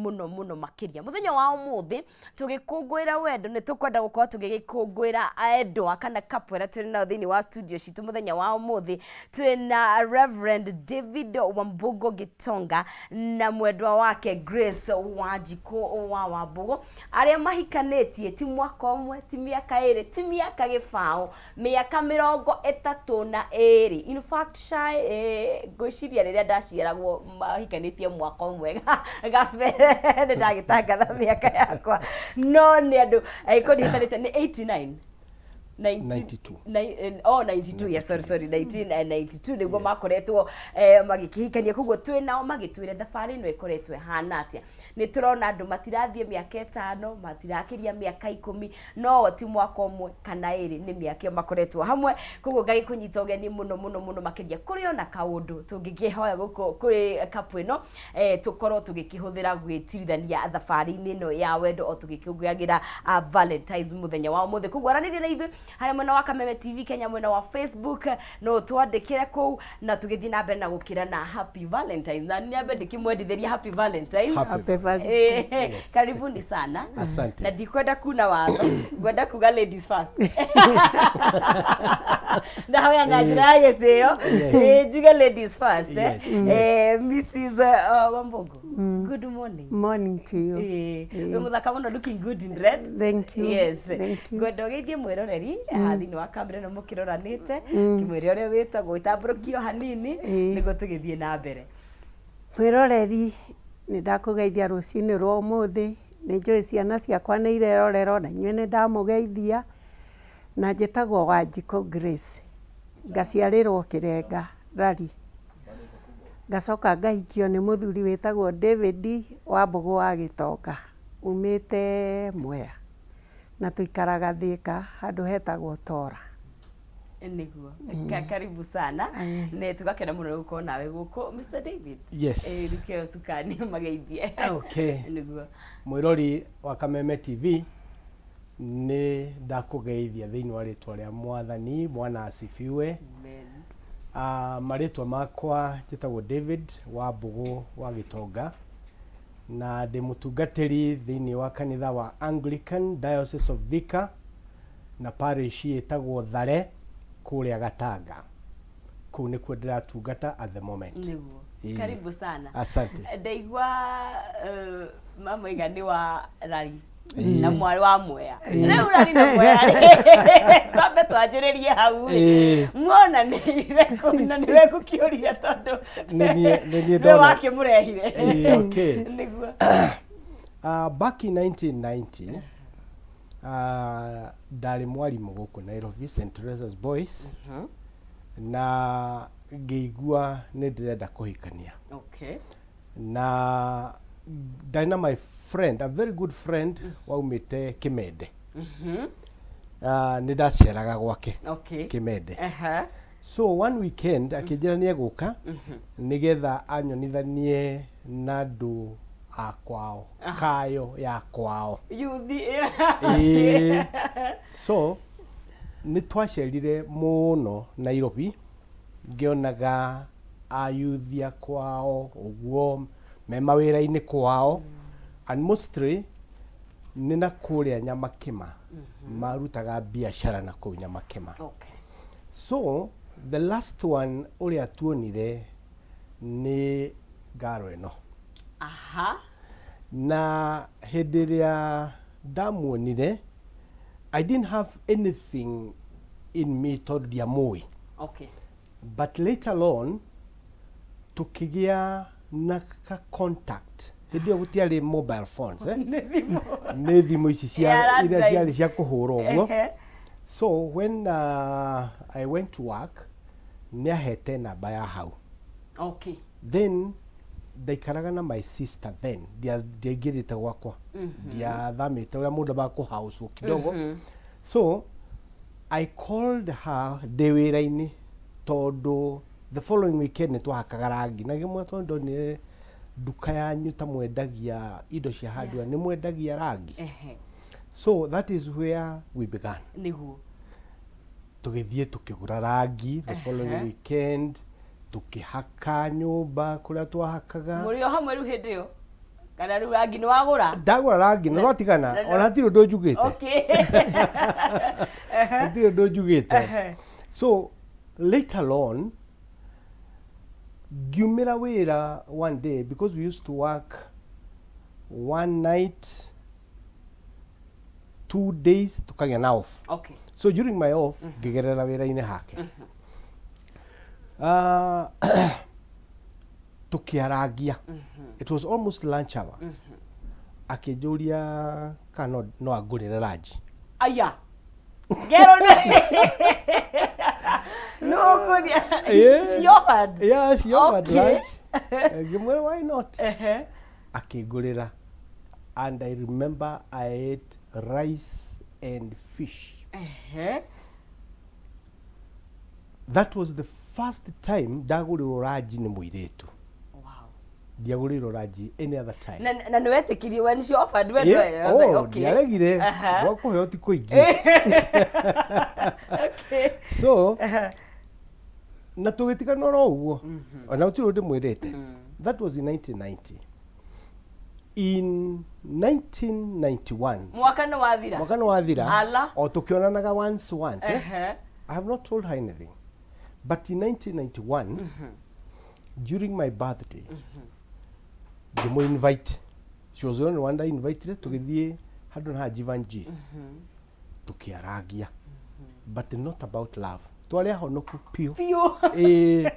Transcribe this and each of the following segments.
Mũno mũno makĩria mũthenya wa ũmũthĩ tũgĩkũngũĩra wendo, nĩ tũkwenda gũkorwo tũgĩgĩkũngũĩra endwa kana couple ĩrĩa twĩ nao thĩinĩ wa studio citũ. Mũthenya wa ũmũthĩ twĩna Reverend David Wambugu Gitonga na mwendwa wake Grace Wanjikũ wa Wambugu, arĩa mahikanĩtie ti mwaka ũmwe, ti mĩaka 2, ti mĩaka 0, mĩaka 32. In fact, shy ngwĩciria rĩrĩa ndaciaragwo mahikanĩtie mwaka ũmwe gabere. Nĩ ndagĩtangatha mĩaka yakwa, no nĩ andũ angĩkorwo ndihikanĩte nĩ 89. 92. Oh, 92, yes, sorry, sorry, 1992 nĩguo makoretwo magĩkĩhikania. Koguo twĩ nao magĩtwĩre thabarĩ ĩno ĩkoretwo ĩhana atĩa. Nĩ tũrona andũ matirathiĩ mĩaka 5, matirakĩria mĩaka 10, no ti mwaka ũmwe kana 2, nĩ mĩaka ĩyo makoretwo hamwe. Koguo ngagĩkũnyita ũgeni mũno mũno mũno makĩria. Kũrĩ ona kaũndũ tũngĩkĩhoya gũkũ kũrĩ couple ĩno, tũkorwo tũgĩkĩhũthĩra gwĩtirithania thabarĩ-inĩ ĩno ya wendo o tũgĩkũngũyagĩra Valentines mũthenya wa ũmũthĩ. Koguo aranĩria na ithuĩ harĩa mwena wa Kameme TV Kenya, mwena wa Facebook, no twandĩkĩre kũu na tũgĩthiĩ na mbere na gũkĩra na happy Valentines, na nyambe ndĩkĩmwendithĩria happy Valentines. Happy Happy Valentine. Karibuni sana. Asante. Na ndikwenda kuna watho, ngwenda kuga ladies first. Ndahoya na njĩra ya gĩtĩo. Njuge ladies first, eh? Yes. Mrs. Wambugu, good morning. Morning to you. Wĩ mũthaka mũno, looking good in red. Thank you. Yes. Thank you. Ngwenda ũgeithie mwĩroreri haha thĩinĩ wa kamera ĩno mũkĩroranĩte, kĩmwĩre ũrĩa wĩtagwo, ũtambũrũkio hanini nĩguo tũgĩthiĩ na mbere. Mwĩroreri, nĩ ndakũgeithia rũcinĩ rwa ũmũthĩ. Nĩ njũĩ ciana ciakwa nĩ irerorera, ona inyuĩ nĩ ndamũgeithia. Na njĩtagwo Wanjikũ Grace. Ngaciarĩrwo Kĩrenga Rari. Ngacoka ngahikio nĩ mũthuri wĩtagwo David Wambũgũ wa Gĩtonga, umĩte Mwea. Na tũikaraga Thĩka handũ hetagwo Tora. Nĩguo. Karibu sana, nĩ tũgakena mũno gũkorwo nawe gũkũ, Mr David. Yes. Rikeo cukani mageithie. Okay. Nĩguo. Mwĩrori wa Kameme TV, nĩ ndakũgeithia thĩinĩ wa rĩtwa rĩa Mwathani. Mwana asifiwe. Amen. Marĩtwa makwa njĩtagwo David wa Mbũgũ wa Gĩtonga, na ndĩ mũtungatĩri thĩinĩ wa kanitha wa Anglican, Diocese of Thika, na parish ĩtagwo Thare kũrĩa Gatanga. Kũu nĩkuo ndĩratungata at the moment. Nĩguo. Ĩĩ. Karibu sana. Asante. Ndaigua mama iga nĩ wa Rari na mwarĩ wa Mwea. Rĩu Rari na Mwea rĩ, twambe twanjĩrĩrie hau rĩ, muonanĩire kũ na nĩwe ngũkĩũria tondũ Nĩ niĩ nĩwe ndona. Wakĩmũrehire. Ĩĩ, okay. Nĩguo. Back in 1990 ndarĩ mwarimũ gũkũ Nairobi, St Teresa's Boys, na ngĩigua nĩ ndĩrenda kũhikania. Na ndarĩ na my friend, a very good friend waumĩte Kĩmende. Nĩ ndaceraga gwake Kĩmende. So one weekend akĩnjĩra nĩ egũka nĩgetha anyonithanie na andũ a kwao, kayo ya kwao. Yuthi. Ĩĩ. So nĩ twacerire mũno Nairobi, ngĩonaga ayuthi a kwao ũguo me mawĩra-inĩ kwao, and mostly nĩ na kũrĩa Nyamakĩma, marutaga biacara na kũu Nyamakĩma. So the last one ũrĩa tuonire nĩ ngaro ĩno. Na hĩndĩ ĩrĩa ndamuonire, I didn't have anything in me tondũ ndiamũĩ. But later on tukĩgĩa na ka contact. Hĩndĩ ĩyo gũtiarĩ mobile phones, eh? Nĩ thimũ. Nĩ thimũ ici cia Yeah, iria landline. ciarĩ cia kũhũra ũguo. So when I went to work, nĩ ahete namba ya hau. Then ndaikaraga na my sister then, ndiaingĩrĩte gwakwa, ndiathamĩte, ũrĩa mũndũ ambaga kũhaũcwo kidogo. So I called her ndĩ wĩra-inĩ, tondũ the following weekend nĩ twahakaga rangi, na ngĩmwĩra tondũ ndonire nduka yanyu ta mwendagia indo cia hardware, nĩ mwendagia rangi. So that is where we began. Tũgĩthiĩ tũkĩgũra rangi the following weekend, tũkĩhaka nyũmba kũrĩa twahakaga. Mũrĩ o hamwe rĩu hĩndĩ ĩyo? Kana rĩu rangi nĩ wagũra? Ndagũra rangi na twatigana. Ona hatirĩ ũndũ njugĩte. Hatirĩ ũndũ njugĩte. So later on ngiumĩra wĩra one day, because we used to work one night, 2 days tukagĩa na off. So during my off ngĩgerera wĩra-inĩ hake. Ah, tũkĩarangia. It was almost lunch hour. Akĩnjũria kana no angũrĩre lunch. Aya, ngero nĩ ũkũria. She offered? Yeah, she offered lunch. Ngĩmwĩra, "Why not?" Akĩngũrĩra, and I remember I ate rice and fish. That was the first time ndagũrĩrwo ranji nĩ mũirĩtu. Ndiagũrĩirwo ranji any other time. Na nĩ wetĩkirie when she offered when Yeah, I was like, oh, ndiaregire. Gwa kũheo ti kũingĩ. So na tũgĩtigana oro ũguo, ona gũtirĩ ũndũ ndĩmwĩrĩte. That was in 1990. In 1991, Mwaka nĩ wathira. Mwaka nĩ wathira. Ala. O tũkĩonanaga once once, eh? I have not told her anything, but in 1991, during my birthday, ngĩmũ invite. She was the only one I invited. Tũgĩthiĩ handũ na Jivanji, tũkĩarangia, but not about love. Twarĩ ahonoku piũ. Biũ. Ĩĩ.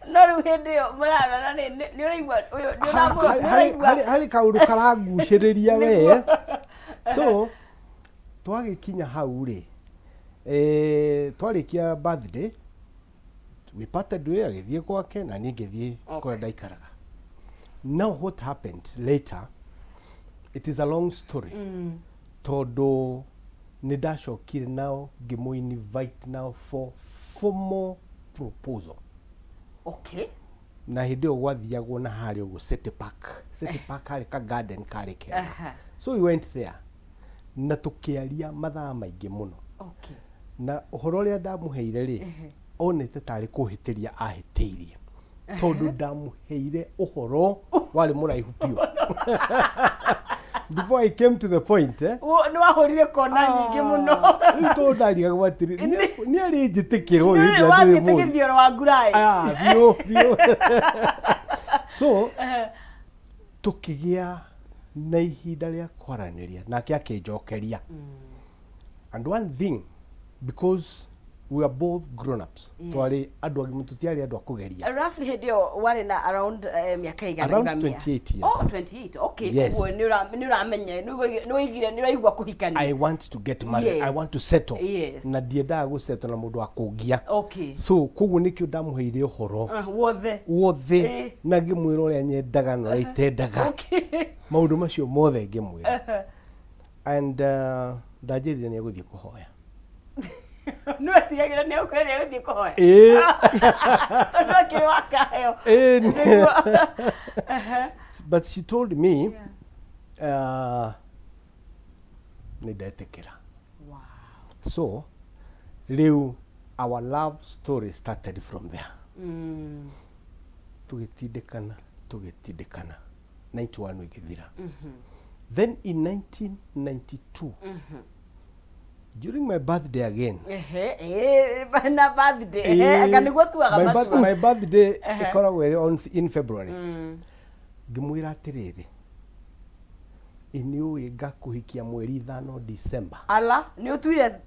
No rĩu hĩndĩ ĩyo mũrarora nĩ ũraigua ũyũ nĩ ũramũrora, nĩ ũraigua Harĩ kaũndũ karangucĩrĩria we. So twagĩkinya hau rĩ, twarĩkia birthday, we parted way. Agĩthiĩ gwake na niĩ ngĩthiĩ kũrĩa ndaikaraga. Now what happened later, it is a long story, tondũ nĩ ndacokire nao ngĩmũ invite now for formal proposal. Na hĩndĩ ĩyo gwathiagwo na harĩa ũguo City Park. City Park harĩ ka garden karĩ kega. So we went there na tũkĩaria mathaa maingĩ mũno. Na ũhoro ũrĩa ndamũheire rĩ, onete tarĩ kũhĩtĩria ahĩtĩirie, tondũ ndamũheire ũhoro warĩ mũraihu biũ before I came to the point, eh? Nĩ wahũrire kona nyingĩ mũno. Rĩu tondũ ndarigagwo atĩrĩ, nĩ arĩ njĩtĩkĩra ũyũ hĩndĩ ĩrĩa ndĩrĩ Wathiĩte mũũru. Gĩthioro wa nguraĩ. Ah, biũ biũ. So tũkĩgĩa na ihinda rĩa kwaranĩria nake akĩnjokeria. And one thing, because we are both grown ups, twarĩ andũ agima, tũtiarĩ andũ a kũgeria. Roughly hĩndĩ ĩyo warĩ na around mĩaka igana Around igamia? 28 years. Oh, 28, okay. Yes. Koguo nĩ ũramenya, nĩ waigire, nĩ ũraigua kũhikania. I want to get married. I want to settle. Na ndiendaga gũsettle na mũndũ wa kũngia. So koguo nĩkĩo ndamũheire ũhoro Wothe. Wothe. Na ngĩmwĩra ũrĩa nyendaga na ũrĩa itendaga. Maũndũ macio mothe ngĩmwĩra, and ndanjĩrire nĩ egũthiĩ kũhoya. Nĩ wetigagĩra nĩ egũkwĩra nĩ egũthiĩ kũhoya? Ĩĩ. Tondũ akĩrĩ wa kaheo. Ĩĩ. Nĩguo. But she told me, nĩ ndetĩkĩra. So rĩu our love story started from there. Tũgĩtindĩkana, tũgĩtindĩkana, 91 ĩgĩthira. Then in 1992, during my birthday again, Ehe, na birthday. Ehe, anga nĩguo tuaga my, matua. My birthday ĩkoragwo ĩrĩ in February. Ngĩmwĩra atĩrĩrĩ, ĩ nĩ ũĩ ngakũhikia mweri 5 December. Ala, nĩ ũtuire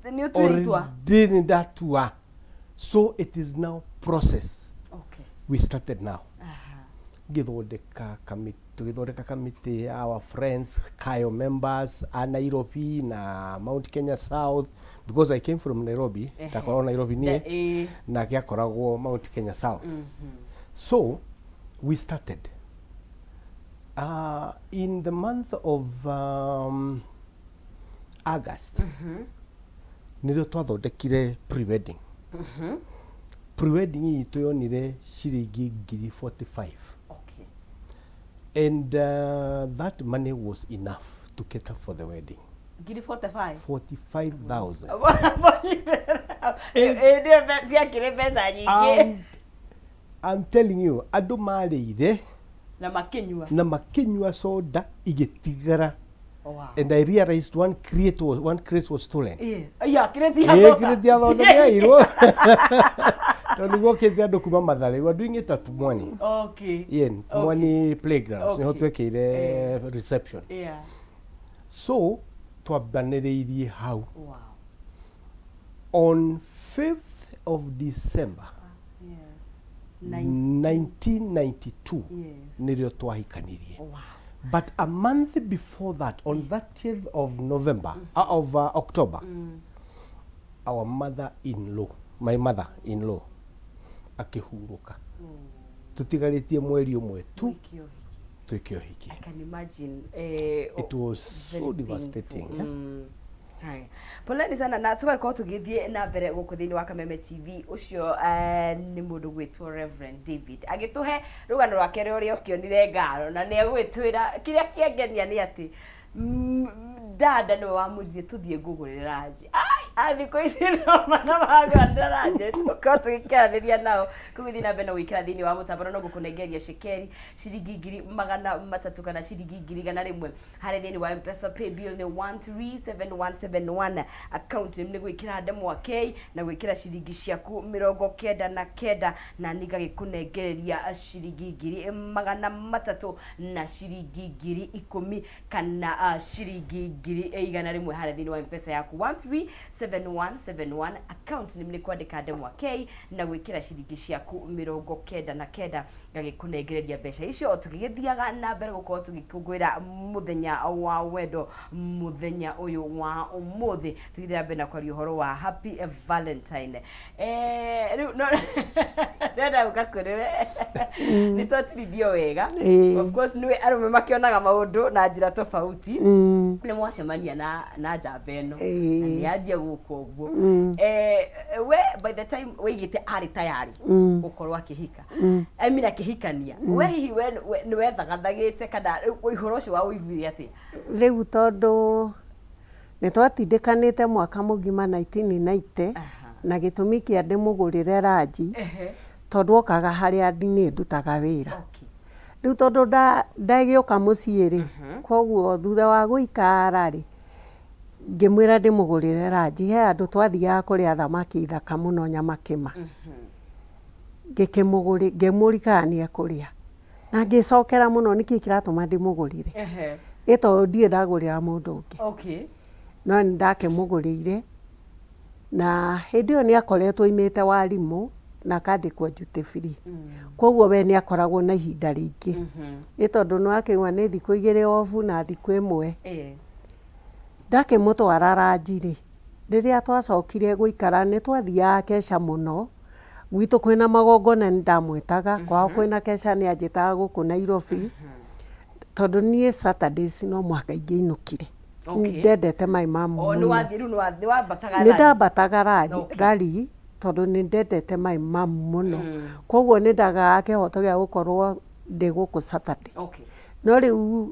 itua. Already nĩ ndatua. So it is now process. We started now. Ngĩthondeka kamĩtĩ, tũgĩthondeka kamĩtĩ ya our friends, Kayo members a Nairobi na Mount Kenya South, because I came from Nairobi. Ndakoragwo Nairobi niĩ, nake akoragwo Mount Kenya South. So we started in the month of August. Nĩrĩo twathondekire pre-wedding. Pre-wedding itũ yonire ciringi ngiri 45, and that money was enough to cater for the wedding. Ngiri 45? 45,000. Ĩ, nĩyo ciakĩrĩ mbeca nyingĩ. I'm telling you, andũ marĩire. Na makĩnyua. Na makĩnyua soda igĩtigara. Wow. And I realized one crate was stolen. Aya, kĩrĩti ya Ĩĩ, thonda. crate ya thonda nĩyairwo tondũ nĩguokĩte andũ kuma Mathare. We were doing it at Pumwani. Yeah, Pumwani playgrounds nĩho twekĩire reception. So twambanĩrĩirie hau. On 5th of December 1992 nĩrĩo twahikanirie. But a month before that, on 30th of November, of October, our mother-in-law, my mother-in-law, akĩhurũka. Tũtigarĩtie mweri ũmwe tu Wĩke ũhiki. Twĩke ũhiki. I can imagine. It was Very so devastating. painful. Yeah? Haya. Poleni sana na tũgagĩkorwo tũgĩthiĩ na mbere gũkũ thĩinĩ wa Kameme TV. Ũcio nĩ mũndũ gwĩtwo Reverend David agĩtũhe rũgano rwake rũrĩa ũkĩonire ngaro, na nĩ egũgĩtwĩra kĩrĩa kĩangenia nĩ atĩ dada nĩwe wamũririe tũthiĩ ngũgũrĩre ranji. Ai, thikũ ici no mana magũrĩra ranji. Tũkorwo tũgĩkĩaranĩria nao kũgĩthiĩ na mbere na gwĩkĩra thĩinĩ wa mũtambo, na no ngũkũnengeria cekeri ciringi 300,000 kana ciringi 100,000 harĩ thĩinĩ wa Mpesa. Paybill nĩ 137171, account nĩ gwĩkĩra ndemwa K na gwĩkĩra ciringi ciaku 99, na ningagĩkũnengereria ciringi 300,000 na ciringi 10,000 kana ciringi 100,000 harĩa thĩinĩ wa Mpesa yaku. 137171, account nĩ kwandĩka ndemwa K na gwĩkĩra ciringi ciaku 99, ngagĩkũnengereria mbeca icio tũgĩgĩthiaga na mbere gũkorwo tũgĩkũngũĩra mũthenya wa wendo mũthenya ũyũ wa ũmũthĩ, tũgĩthiĩ na mbere na kwaria ũhoro wa Happy Valentine. Rĩu no ndĩrenda gũka kũrĩ we, nĩ twatirithio wega. Of course nĩwe arũme makĩonaga maũndũ na njĩra tofauti. Nĩ mwacemania na njamba ĩno na nĩ yanjia gũka ũguo. We by the time wĩigĩte arĩ tayari gũkorwo akĩhika, I mean akĩhikania, we hihi we nĩ wethagathagĩte kana ũhoro ũcio wa ũiguire atĩa? Rĩu tondũ nĩ twatindĩkanĩte mwaka mũgima 1990, na gĩtũmi kĩa ndĩmũgũrĩre ranji tondũ okaga harĩa niĩ ndutaga wĩra. Rĩu tondũ ndagĩũka mũciĩ rĩ, koguo thutha wa gũikara rĩ, ngĩmwĩra ndĩmũgũrĩre ranji. He handũ twathiaga kũrĩa thamaki thaka mũno, nyamakĩma. Ngĩkĩmũgũrĩ, ngĩmũria kana nĩ ekũrĩa, na ngĩcokera mũno nĩkĩ kĩratũma ndĩmũgũrĩre, ĩ tondũ ndirĩ ndagũrĩra mũndũ ũngĩ. No nĩ ndakĩmũgũrĩire, na hĩndĩ ĩyo nĩ akoretwo aimĩte warimũ na akandĩkwo duty free, koguo we nĩ akoragwo na ihinda rĩingĩ, ĩ tondũ nĩ wakĩigua nĩ thikũ 2 off na thikũ 1. Ndakĩmũtwara ranji rĩ, rĩrĩa twacokire gũikara nĩ twathiaga keca mũno. Gwitũ kwĩna magongona nĩ ndamwĩtaga, kwao kwĩna keca nĩ anjĩtaga gũkũ Nairobi, tondũ niĩ Saturdays no mũhaka ingĩinũkire. Ndendete my mum O mũno. Nĩ wathiĩ rĩu nĩ wambataga Nĩ rally. Ndambataga rally, rally tondũ nĩ ndendete my mum mũno, koguo nĩ ndagaga kĩhoto gĩa gũkorwo ndĩ gũkũ Saturday. No rĩu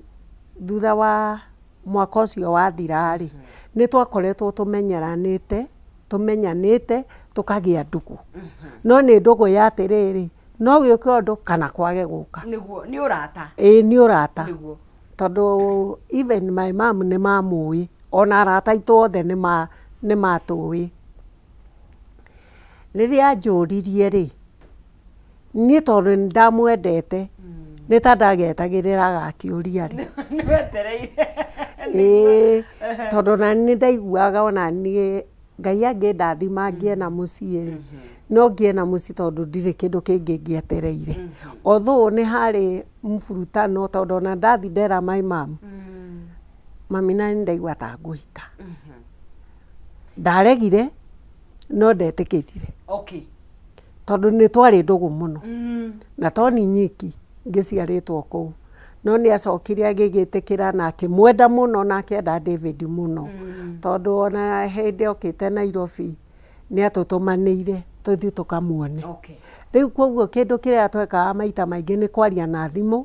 thutha wa mwaka ũcio wathira rĩ, nĩ twakoretwo tũmenyeranĩte, tũmenyanĩte, tũkagĩa ndũgũ, no nĩ ndũgũ ya atĩrĩrĩ, no gĩũke ũndũ kana kwage gũka. Nĩguo, nĩ ũrata. Ĩĩ, nĩ ũrata. Tondũ even my mum nĩ mamũĩ, ona arata aitũ othe nĩ matũĩ. Rĩrĩa anjũririe rĩ, niĩ tondũ nĩ ndamwendete, nĩ ta ndagetagĩrĩra agakĩũria rĩ. Nĩ wetereire. Ĩĩ, tondũ na nĩ ndaiguaga ona niĩ Ngai angĩndathima ngĩe na mũciĩ rĩ, no ngĩe na mũciĩ, tondũ ndirĩ kĩndũ kĩngĩ ngĩetereire. Although nĩ harĩ mburutano, tondũ ona ndathi ndera my mum, mami, na nĩ ndaigua ta ngũhika. Ndaregire no ndetĩkĩrire tondũ nĩ twarĩ ndũgũ mũno, na to ni nyiki ngĩciarĩtwo kũu. No nĩ acokire agĩgĩtĩkĩra na akĩmwenda mũno na akĩenda David mũno, tondũ ona hĩndĩ okĩte Nairobi nĩ atũtũmanĩire tũthiĩ tũkamuone. Rĩu koguo kĩndũ kĩrĩa twekaga maita maingĩ nĩ kwaria na thimũ.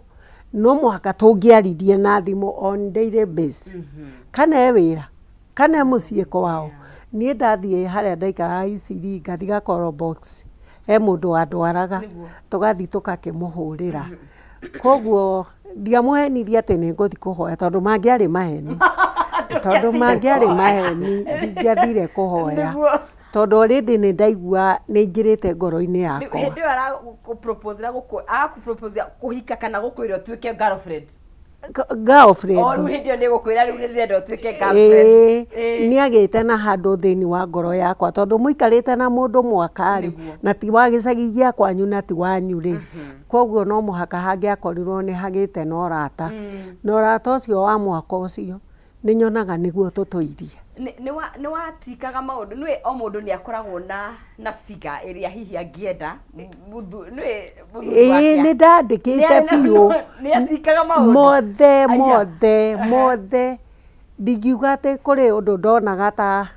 No mũhaka tũngĩaririe na thimũ on daily base, kana e wĩra kana e mũciĩ kwao. Niĩ ndathiĩ harĩa ndaikaraga Eastleigh, ngathiĩ Gakoro Box, he mũndũ wandwaraga, tũgathiĩ tũgakĩmũhũrĩra. Koguo ndiamũhenirie atĩ nĩ ngũthiĩ kũhoya tondũ mangĩarĩ maheni. Tondũ mangĩarĩ maheni ndingĩathire kũhoya. Nĩguo. Tondũ already nĩ ndaigua nĩ aingĩrĩte ngoro-inĩ yakwa. Hĩndĩ ĩyo arakũ agaku kũhika kana gũkwĩra ũtuĩke girlfriend. Girlfriend. O rĩu hĩndĩ ĩyo nĩ gũkwĩra rĩu nĩ ndĩrenda ũtuĩke girlfriend. Ĩĩ, nĩ agĩte na handũ thĩinĩ wa ngoro yakwa tondũ mũikarĩte na mũndũ mwaka rĩ, na ti wa gĩcagi gĩa kwanyu na ti wanyu rĩ, koguo no mũhaka hangĩakorirwo nĩ hagĩte na ũrata. Na ũrata ũcio wa mwaka ũcio nĩ nyonaga nĩguo tũtũirie. Nĩ watikaga maũndũ, nĩũĩ o mũndũ nĩ akoragwo na figure ĩrĩa hihi angĩenda nĩũĩ mũthuri wake. Ĩĩ nĩ ndandĩkĩte biũ. Nĩ atikaga maũndũ? Mothe, mothe, mothe. Ndingiuga atĩ kũrĩ ũndũ ndonaga ta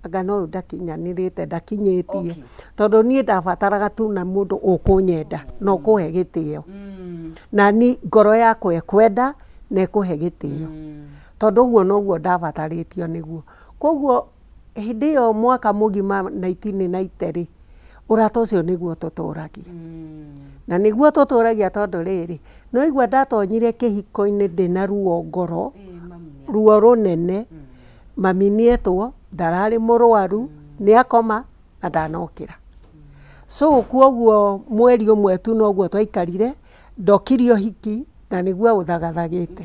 anga no ũyũ ndakinyanĩrĩte, ndakinyĩtie. Tondũ niĩ ndabataraga tu na mũndũ ũkũnyenda na ũkũhe gĩtĩo. Na niĩ ngoro yakwa ĩkwenda na ĩkũhe gĩtĩo. Tondũ ũguo noguo ndabatarĩtio nĩguo. Koguo hĩndĩ ĩyo mwaka mũgima 1990 rĩ, ũrata ũcio nĩguo tũtũragia. Na nĩguo tũtũragia tondũ rĩrĩ, nĩ waigua ndatonyire kĩhiko-inĩ ndĩna ruo ngoro, ruo rũnene, mami nĩ etwo, ndararĩ mũrwaru, nĩ akoma na ndanokĩra. So kwoguo mweri ũmwe tu noguo twaikarire, ndokire ũhiki na nĩguo ũthagathagĩte.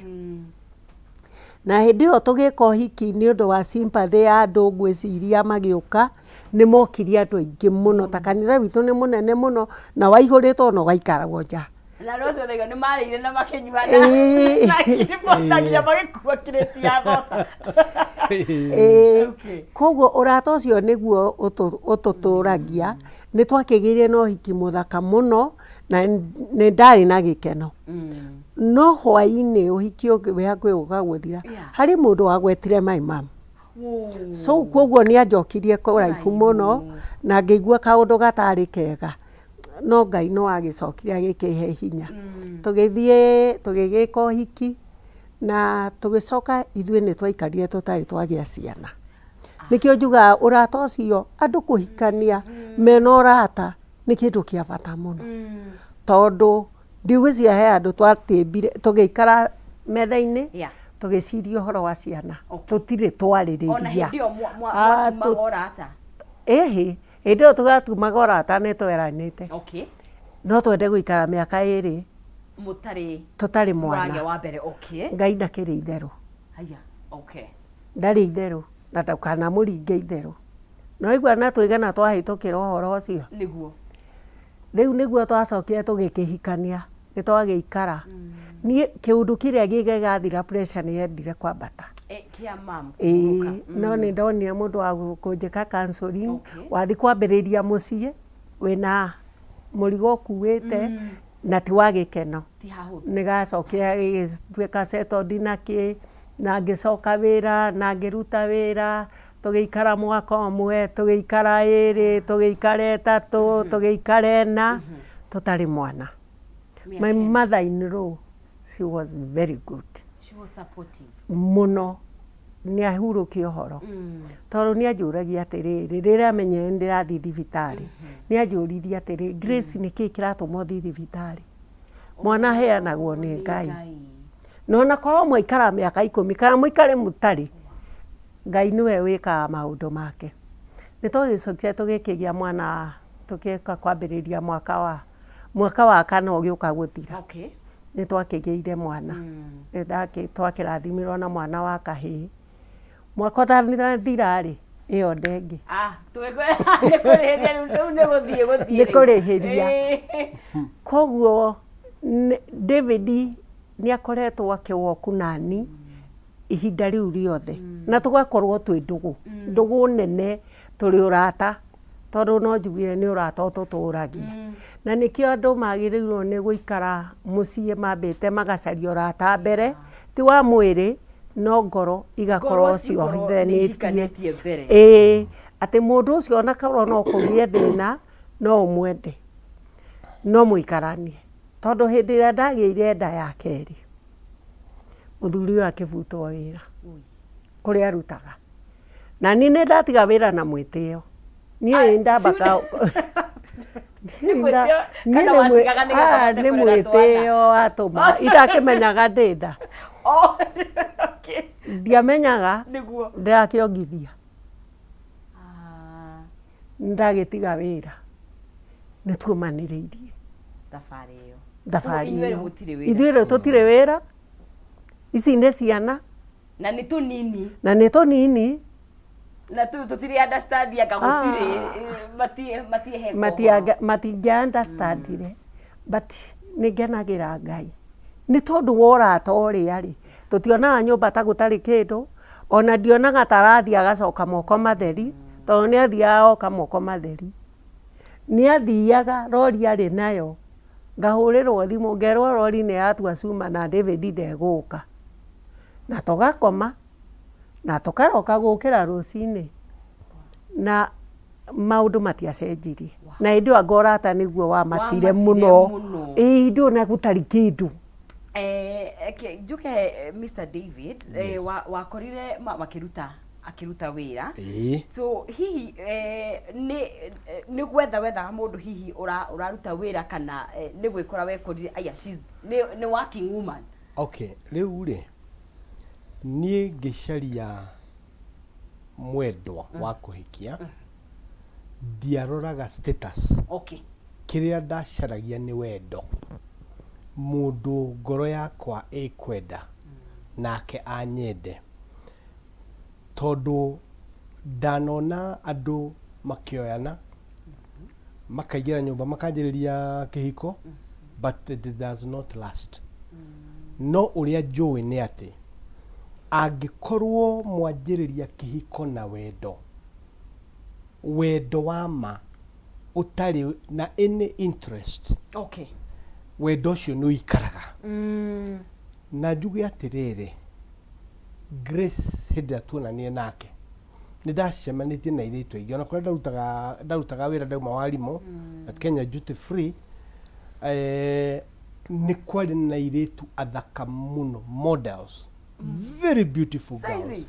Na hĩndĩ ĩyo tũgĩka ũhiki nĩ ũndũ wa sympathy ya andũ ngwĩciria magĩũka, nĩ mokire andũ aingĩ mũno, ta kanitha witũ nĩ mũnene mũno na waihũrĩte ona ũgaikaragwo nja. Na andũ acio othe nĩ marĩire na makĩnyua na nginya magĩkua kirĩti ya thota. Koguo ũrata ũcio nĩguo ũtũtũragia. Nĩ twakĩgĩire na ũhiki mũthaka mũno na nĩ ndarĩ na gĩkeno. No hwainĩ ũhiki wĩ hakuhĩ gũka gũthira, harĩ mũndũ wagwetire my mum. So koguo nĩ anjokirie kũraihu mũno na ngĩigua kaũndũ gatarĩ kega. No Ngai no agĩcokire agĩkĩhe hinya. Tũgĩthiĩ tũgĩgĩka ũhiki na tũgĩcoka ithuĩ nĩ twaikarire tũtarĩ twagĩa ciana. Nĩkĩo njugaga ũrata ũcio andũ kũhikania mena ũrata nĩ kĩndũ kĩa bata mũno. Tondũ ndigwĩciria he handũ twatĩmbire tũgĩikara metha-inĩ tũgĩciria ũhoro wa ciana. Tũtirĩ twarĩrĩria. Ona hĩndĩ ĩyo mwatumaga ũrata? Ĩhĩ, hĩndĩ ĩyo twatumaga ũrata nĩ tweranĩte. No twende gũikara mĩaka ĩrĩ mũtarĩ tũtarĩ mwana. Wa mbere, okay. Ngai ndakĩrĩ itherũ. Haya, okay. Ndarĩ itherũ na ndũkanamũringe itherũ. Nĩ waigua na tũigana twahĩtũkĩra ũhoro ũcio? Nĩguo. Rĩu nĩguo twacokire tũgĩkĩhikania, nĩ twagĩikara. Niĩ kĩũndũ kĩrĩa gĩgathira pressure nĩ yendire kwambata. Kĩa mam Ĩĩ, no nĩ ndonire mũndũ wa kũnjĩka counseling, wathiĩ kwambĩrĩria mũciĩ wĩna mũrigo ũkuĩte na ti wa gĩkeno. Nĩ gacokire gĩgĩtuĩka settled na kĩ, na ngĩcoka wĩra na ngĩruta wĩra, tũgĩikara mwaka ũmwe, tũgĩikara ĩrĩ, tũgĩikara ĩtatũ, tũgĩikara ĩna, tũtarĩ mwana. My mother in law, she was very good. She was supportive. Mũno, nĩ ahurũkia ũhoro. Tondũ nĩ anjũragia atĩrĩrĩ, rĩrĩa amenyire nĩ ndĩrathiĩ thibitarĩ, nĩ anjũririe atĩrĩ, Grace nĩkĩ kĩratũma ũthiĩ thibitarĩ? Mwana aheanagwo nĩ Ngai. Na ona korwo mwaikara mĩaka ikũmi kana mũikare mũtarĩ, Ngai nĩwe wĩkaga maũndũ make. Nĩ twagĩcokire tũgĩkĩgĩa mwana tũgĩũka kwambĩrĩria mwaka wa mwaka wa kana ũgĩũka gũthira. Nĩ twakĩgĩire mwana. Nĩ twakĩrathimirwo na mwana wa kahĩĩ. Mwaka ũtanathira rĩ, ĩyo ndengĩ. Nĩ kũrĩhĩria. Koguo David nĩ akoretwo akĩ walk nani ihinda rĩu rĩothe. Na tũgakorwo twĩ ndũgũ, ndũgũ nene, tũrĩ ũrata, tondũ no njugire nĩ ũrata ũtũtũragia. Na nĩkĩo andũ magĩrĩirwo nĩ gũikara mũciĩ mambĩte magacaria ũrata mbere, ti wa mwĩrĩ, no ngoro igakorwo ciohithanĩtie. Ĩĩ, atĩ mũndũ ũcio ona korwo no kũgĩe thĩna, no ũmwende, no mũikaranie. Tondũ hĩndĩ ĩrĩa ndagĩire nda ya kerĩ, mũthuri ũyũ akĩbutwo wĩra kũrĩa arutaga. Na niĩ nĩ ndatiga wĩra na mwĩtĩo. Niĩ ndamba Nĩ mwĩtĩo Niĩ kana nĩ mwĩ- watigaga nĩgetha Ah, ũhote nĩ kũrera twana? mwĩtĩo watũma itakĩmenyaga ndĩ nda. Oh, okay. Ndiamenyaga. Nĩguo. Ndĩrakĩongithia. Ah, Ndagĩtiga wĩra nĩ tuomanĩrĩirie thabarĩ ĩyo. Thabarĩ Inyuĩ ĩyo. mũtirĩ wĩra. Ithuĩ rĩu tũtirĩ wĩra, ici nĩ ciana. Na nĩ tũnini. Na nĩ tũnini. Na tũu tũtirĩ understand anga gũtirĩ matiĩheka ũhoro. Matingĩa understandire, but nĩ ngenagĩra Ngai nĩ tondũ wa ũrata ũrĩa rĩ, tũtionaga nyũmba ta gũtarĩ kĩndũ, ona ndionaga ta arathiĩ agacoka moko matheri, tondũ nĩ athiaga agoka moko matheri. Nĩ athiaga rori arĩ nayo, ngahũrĩrwo thimũ ngerwo rori nĩ yatua cuma na David ndegũka. Na tũgakoma na tũkaroka gũkĩra rũcinĩ na maũndũ matiacenjirie. Na hĩndĩ ĩyo anga ũrata nĩguo wamatire mũno. Ĩĩ hĩndĩ ĩyo ona gũtarĩ kĩndũ. Reke njuke he Mr David, wakorire makĩruta akĩruta wĩra. So hihi nĩ nĩ gwetha wethaga mũndũ hihi ũraruta wĩra kana nĩ gwĩkora wekorire aya she's nĩ working woman? Okay, rĩu rĩ, niĩ ngĩcaria mwendwa wa kũhikia, ndiaroraga status. Kĩrĩa ndacaragia nĩ wendo. Mũndũ ngoro yakwa ĩkwenda, nake anyende. Tondũ ndanona andũ makĩoyana, makaingĩra nyũmba makanjĩrĩria kĩhiko, but it does not last. No ũrĩa njũĩ nĩ atĩ, angĩkorwo mwanjĩrĩria kĩhiko na wendo, wendo wa ma, ũtarĩ na any interest, wendo ũcio nĩ ũikaraga. Na njuge atĩrĩrĩ, Grace hĩndĩ ĩrĩa tuonanire nake, nĩ ndacemanĩtie na airĩtu aingĩ, ona kũrĩa ndarutaga, ndarutaga wĩra ndauma warimũ, at Kenya Duty Free, nĩ kwarĩ na airĩtu athaka mũno, models, very beautiful girls.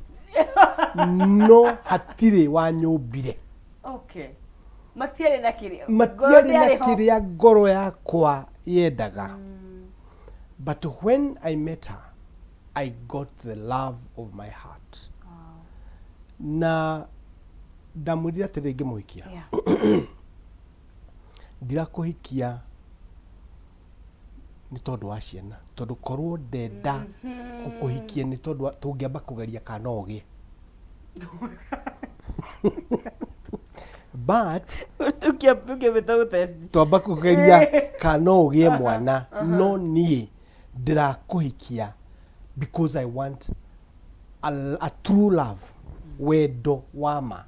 No hatirĩ wanyũmbire. Okay. Matiarĩ na kĩrĩa. Matiarĩ na kĩrĩa ngoro yakwa yendaga. But when I met her, I got the love of my heart. Na ndamwĩrire atĩrĩ ngĩmũhikia. Ndirakũhikia nĩ tondũ wa ciana, tondũ korwo ndenda gũkũhikia nĩ tondũ tũngĩamba kũgeria kana no ũgĩe. But twamba kũgeria kana no ũgĩe mwana, no niĩ ndĩrakũhikia because I want a true love, wendo wa ma.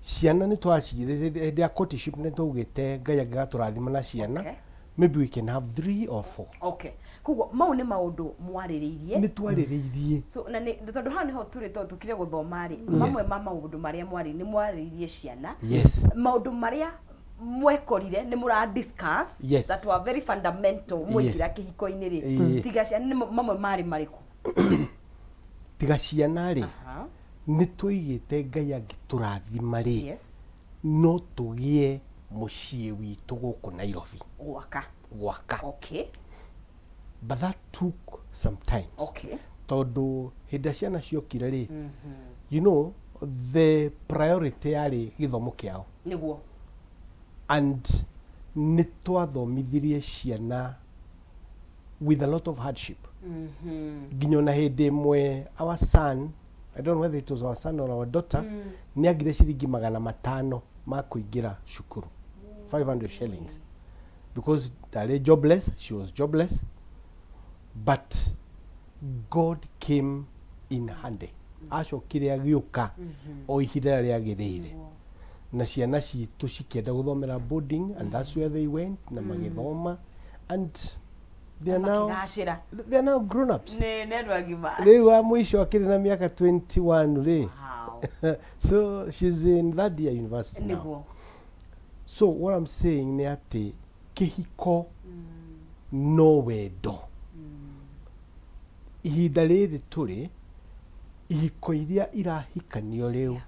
Ciana nĩ twacirĩte hĩndĩ ya courtship, nĩ twaugĩte Ngai angĩgatũrathima na ciana, maybe we can have 3 or 4. Okay. Koguo mau nĩ maũndũ mwarĩrĩirie. Nĩ twarĩrĩirie. So na nĩ tondũ hau nĩho tũrĩ tondũ tũkire gũthoma rĩ, mamwe ma maũndũ marĩa mwarĩ nĩ mwarĩrĩirie ciana. Maũndũ marĩa mwekorire nĩ mũra discuss that were very fundamental mwaingĩra kĩhiko-inĩ rĩ, tiga ciana nĩ mamwe marĩ marĩkũ? Tiga ciana rĩ, nĩ twaigĩte Ngai angĩtũrathima rĩ, no tũgĩe mũciĩ witũ gũkũ Nairobi. Gwaka. Gwaka. But that took some time. Tondũ hĩndĩ ĩrĩa ciana ciokire rĩ, the priority yarĩ gĩthomo kĩao. Nĩguo. And nĩ twathomithirie ciana with a lot of hardship. Nginya ona hĩndĩ ĩmwe our son, I don't know whether it was our son or our daughter, nĩ agire ciringi 500 ma kũingĩra cukuru, 500 shillings, because ndarĩ jobless, she was jobless, but God came in handy. Acokire agĩũka o ihinda rĩrĩa rĩagĩrĩire. Na ciana citũ cikĩenda gũthomera boarding, and that's where they went, na magĩthoma, and they are now, Makĩgacĩra. they are now grown ups. Nĩ andũ agima. Rĩu wa mũico akĩrĩ na mĩaka 21 rĩ. So she's in third year university now. Nĩguo. So what I'm saying nĩ atĩ kĩhiko no wendo. Ihinda rĩrĩ tũrĩ, ihiko iria irahikanio rĩu,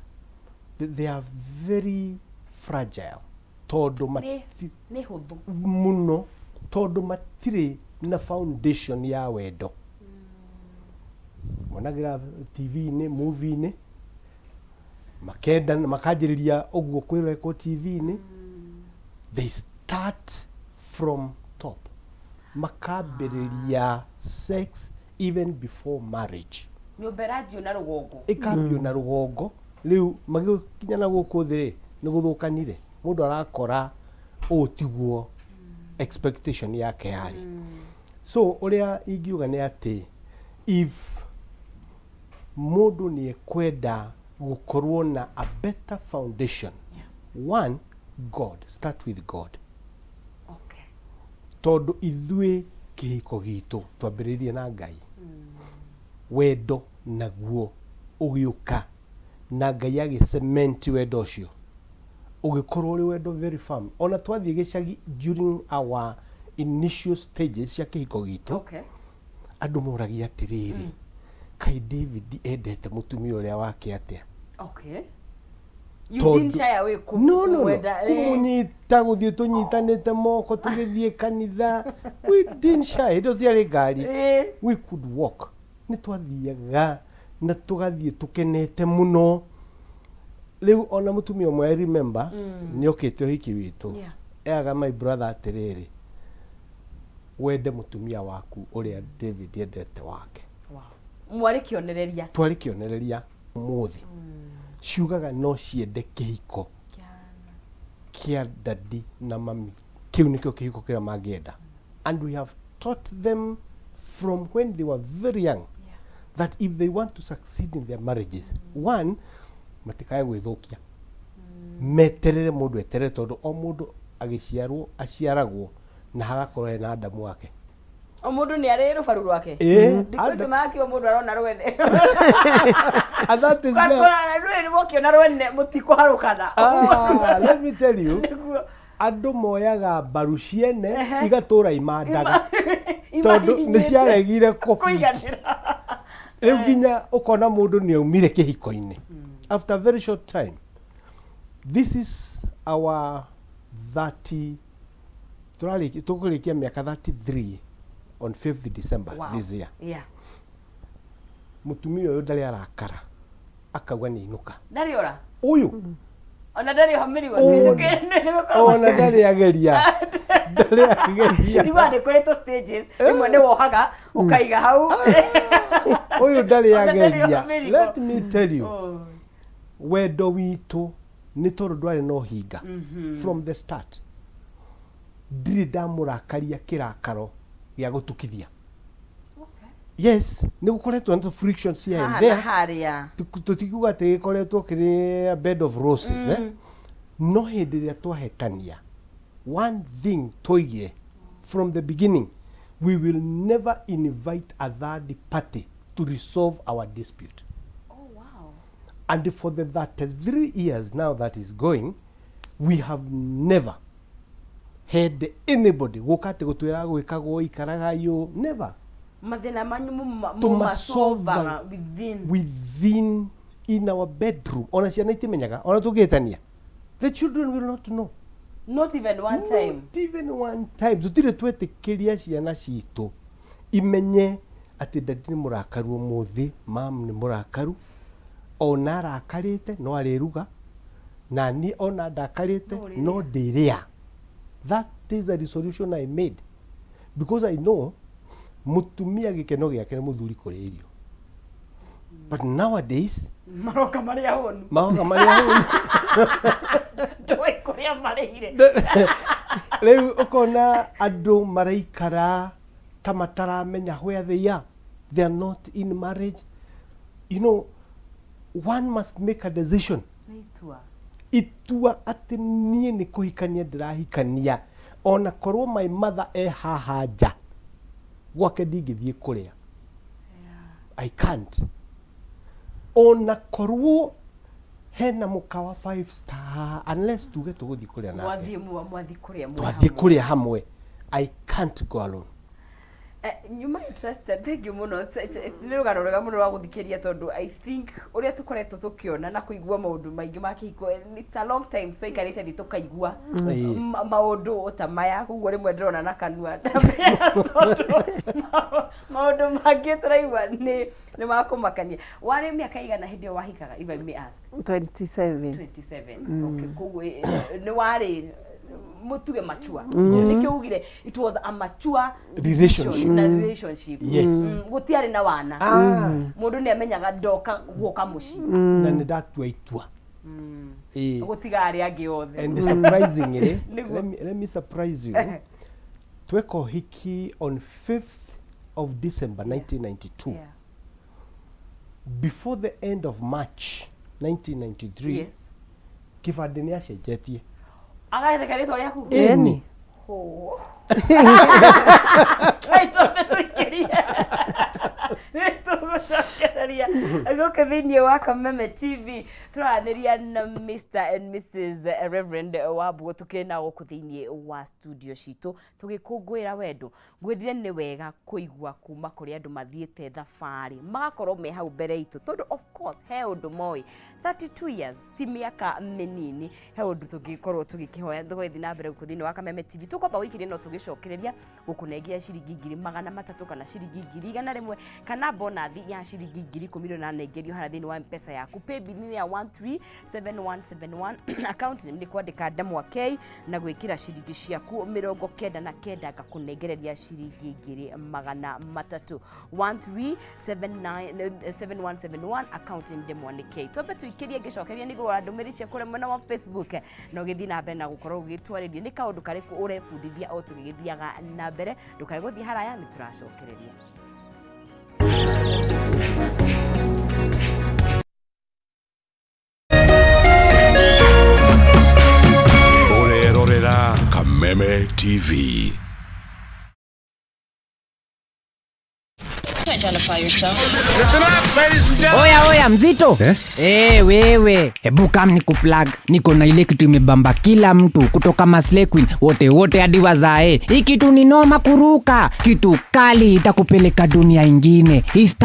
they are very fragile. Tondũ Nĩ mati, nĩ hũthũ. Mũno, tondũ matirĩ na foundation ya wendo. Monagĩra TV-inĩ, movie-inĩ, makenda makanjĩrĩria ũguo kwĩrekwo TV-inĩ. They start from top, makambĩrĩria sex even before marriage. Nyũmba ĩranjio na rũgongo. Ĩkambio na rũgongo. Rĩu magĩkinya na gũkũ thĩ rĩ, nĩ gũthũkanire. Mũndũ arakora ũũ tiguo expectation yake yarĩ. So ũrĩa ingiuga nĩ atĩ if mũndũ nĩ ekwenda gũkorwo na a better foundation, one, God, start with God. Tondũ ithuĩ kĩhiko gitũ twambĩrĩirie na Ngai. Wendo naguo ũgĩũka na Ngai agĩ cement wendo ũcio, ũgĩkorwo ũrĩ wendo very firm. Ona twathiĩ gĩcagi during our initial stages cia kĩhiko gitũ, andũ moragia atĩrĩrĩ, kaĩ David endete mũtumia ũrĩa wake atĩa? You Tondũ- didn't shy away No, no, no. kũmwenda, eh. Kũmũnyita, gũthiĩ tũnyitanĩte moko tũgĩthiĩ kanitha, we didn't shy. Hĩndĩ ĩyo tũtiarĩ ngari. We could walk. Nĩ twathiaga na tũgathiĩ tũkenete mũno. Rĩu ona mũtumia ũmwe, I remember, nĩ okĩte ũhiki witũ. Eraga my brother atĩrĩrĩ, wende mũtumia waku ũrĩa David endete wake. Wow. Mwarĩ kĩonereria. Twarĩ kĩonereria. Ũmũthĩ ciugaga no ciende kĩhiko kĩa daddy na mami. Kĩu nĩkĩo kĩhiko kĩrĩa mangĩenda. And we have taught them from when they were very young that if they want to succeed in their marriages, one, matikae gwĩthũkia, meterere mũndũ eterere, tondũ o mũndũ agĩciarwo aciaragwo na hagakorwo hena Adamu wake. O mũndũ nĩ arĩ rũbaru rwake. Ĩĩ, Thikũ ici marakiuga mũndũ arona rwene. And that is where, Rwĩ mũkĩona rwene mũtikũharũkana. Ah, let me tell you, Nĩguo. Andũ moyaga mbaru ciene igatũra imandaga tondũ nĩ Imahinyĩte. ciaregire kũbit. Kũiganĩra. Rĩu nginya ũkona mũndũ nĩ aumire kĩhiko-inĩ after a very short time. This is our 30, tũrarĩkia, tũkũrĩkia mĩaka 33 on 5th December this year. Mũtumia ũyũ ndarĩ arakara akauga nĩ ainũka. Ndarĩ ora. Ũyũ Ona ndarĩ oha mĩrigo. Ona ndarĩ ageria, ndarĩ ageria. Ndigua nĩ kũrĩ tũ stages. Rĩmwe nĩ wohaga ũkaiga hau. Ũyũ ndarĩ Ona ndarĩ ageria. oha mĩrigo. Let me tell you, Oh. wendo witũ nĩ tondũ ndwarĩ na ũhinga from the start. Ndirĩ ndamũrakaria kĩrakaro gĩa gũtukithia. Yes, nĩ gũkoretwo na tũ frictions here and Haha there. na harĩa. Tũtikiuga atĩ gĩkoretwo kĩrĩ a bed of roses, eh? No hĩndĩ ĩrĩa twahetania, one thing twoigire from the beginning, we will never invite a third party to resolve our dispute. Oh, wow. And for the 33 years now that is going, we have never had anybody gũka atĩ gũtwĩra gwĩkagwo ikaragai ũũ. Never. Mathĩna manyu Tũmasolvaga mũmasolvaga within. Within, in our bedroom. Ona ciana itimenyaga ona tũngĩhĩtania, the children will not know. Not even one time. Not even one time. Tũtirĩ twetĩkĩria ciana citũ imenye atĩ daddy nĩ mũrakaru ũmũthĩ, mam nĩ mũrakaru. Ona arakarĩte no arĩruga, na niĩ ona ndakarĩte No ũrĩrĩa. no ndĩrĩa. That is a resolution I made because I know mũtumia gĩkeno gĩake nĩ mũthuri kũrĩa irio. But nowadays Maroka marĩ ahũnu. Maroka marĩ ahũnu. Ndũĩ kũrĩa marĩire. Rĩu ũkona andũ maraikara ta mataramenya where they are. They are not in marriage. One must make a decision. Nĩ itua. Itua atĩ niĩ nĩ kũhikania ndĩrahikania, ona korwo my mother e haha nja gwake ndingĩthiĩ kũrĩa. I can't. Ona korwo hena mũkawa five star, unless tuge tũgũthiĩ kũrĩa nake. Mwathiĩ kũrĩa mwĩ Twathiĩ hamwe. Kũrĩa hamwe. I can't go alone. Nyuma interested, thank you muno. Nĩ rũgano rwega mũno rwa gũthikĩrĩria, tondũ I think ũrĩa tũkoretwo tũkĩona na kũigua maũndũ maingĩ ma kĩhiko, it's a long time twaikarĩte thĩ tũkaigua maũndũ ta maya. Koguo rĩmwe ndĩrona na kanua, tondũ maũndũ mangĩ tũraigua nĩ ma kũmakania. Warĩ mĩaka igana hĩndĩ ĩyo wahikaga, if I may ask? 27. 27, okay. Koguo nĩ warĩ mũtuge mature. Nĩkĩo ugire it was a mature relationship. Decision na relationship. Yes. Gũtiarĩ na wana. Ah. Mũndũ nĩ amenyaga ndoka guoka mũciĩ. Na nĩ ndatua itua. Ĩĩ. Gũtiga arĩa angĩ othe. And surprisingly, Nĩguo. let me surprise you, tweka ũhiki on 5th of December 1992. Before the end of March 1993, kĩbandĩ nĩ acenjetie. Agareka rĩtwa rĩaku. Ĩni. Oh. Kaĩ twambe tũikĩrie, nĩtũgũcokereria gũkũ thĩinĩ wa Kameme TV. Tũraranĩria na Mr and Mrs Reverend Wambugu, tũkĩrĩ na gũkũ thĩinĩ wa studio citũ tũgĩkũngũĩra wendo. Ngwĩrire nĩ wega kũigua kuma kũrĩ andũ mathiĩte thabarĩ, magakorwo me hau mbere itũ, tondũ of course he ũndũ moĩ. 32 years ti mĩaka mĩnini. He ũndũ tũngĩkorwo tũgĩkĩhoya tũgĩthiĩ na mbere gũkũ thĩinĩ wa Kameme TV. Tũkwamba gũikĩria no tũgĩcokereria gũkũnengera ciringi 300,000 kana ciringi 100,000 kana bonathi ya ciringi 10,000 ĩrĩa ũranengerio harĩa thĩinĩ wa Mpesa yaku. Paybill nĩ ya 137171, account nĩ kwandĩka ndemwa K na gwĩkĩra ciringi ciaku 99, ngakũnengereria ciringi 300,000. 137171, account nĩ ndemwa nĩ K. Twambe tũikĩrie, ngĩcokeria nĩ kũgũra ndũmĩrĩri cia kũrĩa mwena wa Facebook, na ũgĩthiĩ na mbere na gũkorwo ũgĩtwarĩria nĩ kaũndũ karĩkũ ũrebundithia o tũgĩgĩthiaga na mbere. Ndũkae gũthiĩ haraya, nĩ tũracokereria. Ũrerorera Kameme TV. Identify yourself. Oya oya, mzito eh? Hey, wewe, hebu kam ni kuplug. Niko na ile kitu imebamba kila mtu kutoka maslay queen wote wote hadi wazae. Hii kitu ni noma kuruka, kitu kali itakupeleka dunia ingine. Hii stuff